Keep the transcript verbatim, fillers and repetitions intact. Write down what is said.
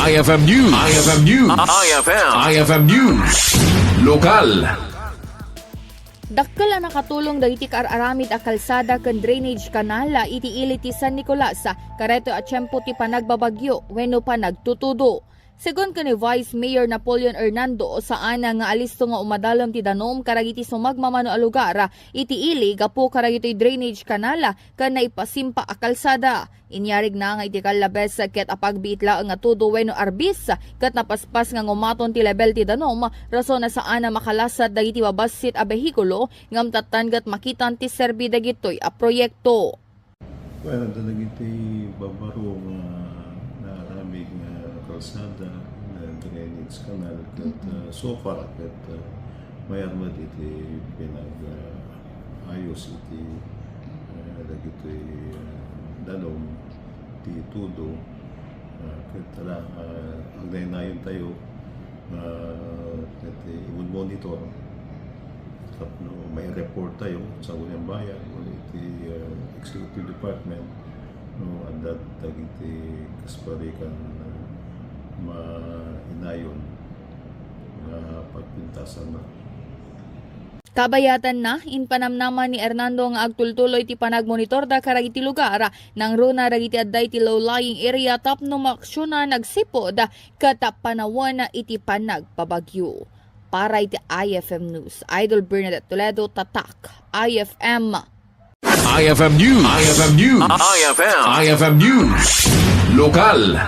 I F M News. I F M News. I F M. I F M News. Lokal. Dakkel a nakatulong dagiti kaar-aramid a kalsada ken drainage canal iti ili ti San Nicolas, karaytoy a tiempo ti panagbabagyo wenno panagtutudo. Segun ken ni Vice Mayor Napoleon Hernando, saana nga alisto nga umadalem ti danum kadagiti sumagmamano a lugar iti ili gapu kadagitoy drainage canal ken naipasimpa a kalsada. Inyarigna nga iti kallabes ket apagbiit laeng nga tudo wenno arbis ket napaspas nga ngumaton ti lebel ti danum, rason a saan a makalasat dagiti babassit a behikulo ngem tattan ket makitan ti serbi dagitoy a proyekto. Well, adda dagiti barbaro nga naaramid nga kalsada, nga drainage canal, ket, Mhm. ah, so far, ket, ah, mayat met iti pinag, ah, ayos iti, ah, dagiti, ah, danum ti tudo, ah, ket ala, ah, agnaynayontayo nga iti imon monitor tapno mai-report tayo sa Sangguniang Bayan o iti, ah, executive department no adda dagiti kasparekan, ah, mainayon nga pagpintasan na. Kabayatanna, impanamnaman ni Hernando nga agtultuloy ti panagmonitorda kadagiti lugar, nangruna dagiti adda iti low-lying area tapno maaksionan agsipud ket panawen iti panagpabagyo. Para iti I F M News, Idol Bernadette Toledo, Tatak, I F M. I F M News. I F M News. I F M. I F M News. Lokal.